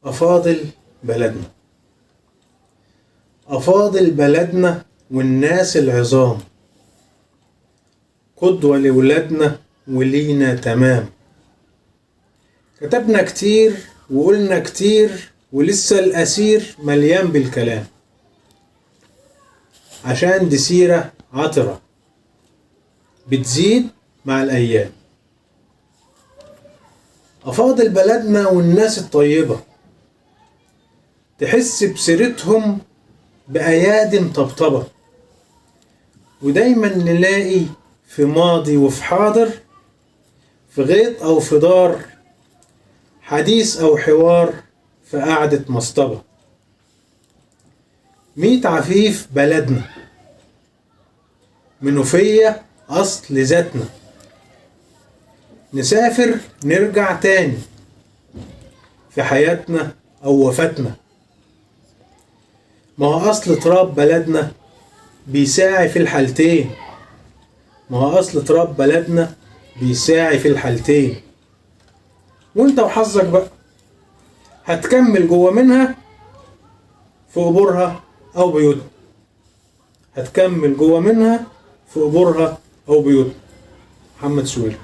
أفاضل بلدنا، أفاضل بلدنا والناس العظام، قدوة لولادنا ولينا تمام. كتبنا كتير وقلنا كتير ولسه الأسير مليان بالكلام، عشان دي سيرة عطرة بتزيد مع الأيام. أفاضل بلدنا والناس الطيبة، تحس بسيرتهم بأيادي مطبطبة، ودايما نلاقي في ماضي وفي حاضر، في غيط أو في دار، حديث أو حوار في قعدة مصطبة. ميت عفيف بلدنا، منوفية أصل ذاتنا، نسافر نرجع تاني في حياتنا أو وفاتنا. ما هو أصل تراب بلدنا بيساعي في الحالتين، ما هو أصل تراب بلدنا بيساعي في الحالتين. وانت وحظك بقى هتكمل جوه منها في قبورها أو بيوتها، هتكمل جوه منها في قبورها أو بيوتها. محمد سويلم.